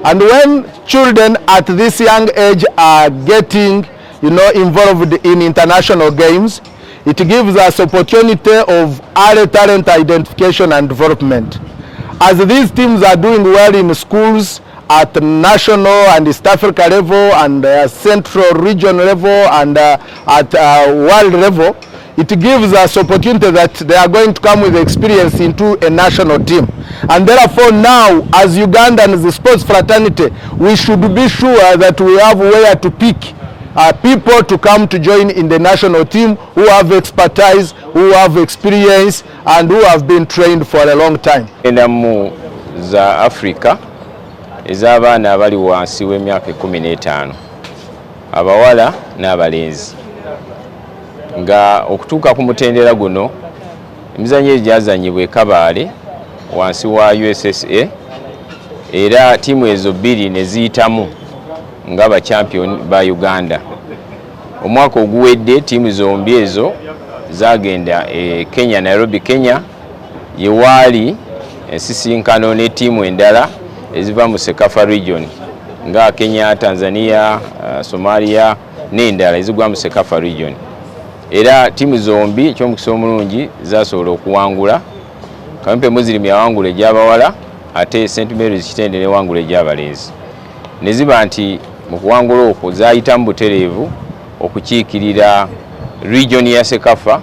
And when children at this young age are getting involved in international games, it gives us opportunity of early talent identification and development. As these teams are doing well in schools at national and East Africa level and central region level and at world level, it gives us opportunity that they are going to come with experience into a national team. And therefore now, as Ugandans, the sports fraternity, we should be sure that we have where to pick people to come to join in the national team who have expertise, who have experience, and who have been trained for a long time. Genda mu za Africa ez'abaana abali wansi w'emyaka 15, abawala n'abalenzi, nga okutuuka ku mutendera guno, emizannyo egyo gyazanyibwa e Kabaale wansi wa USSA, era ttiimu ezo bbiri ne ziyitamu nga bachampion ba Uganda. Omwaka oguwedde ttiimu zombi ezo zagenda e Kenya, Nairobi, Kenya, yewaali ensisinkano ne ttiimu endala eziva mu CECAFA region nga Kenya, Tanzania, Somalia n'endala ezigwa mu CECAFA region. Era ttiimu zombi, ekyomukisa omulungi, zasobola okuwangula. Kawempe Muslim yawangula egy'abawala, ate St Mary's Kitende newangula egy'abalenzi, ne ziba nti mu kuwangula okwo zayitamu butereevu okukiikirira region ya CECAFA.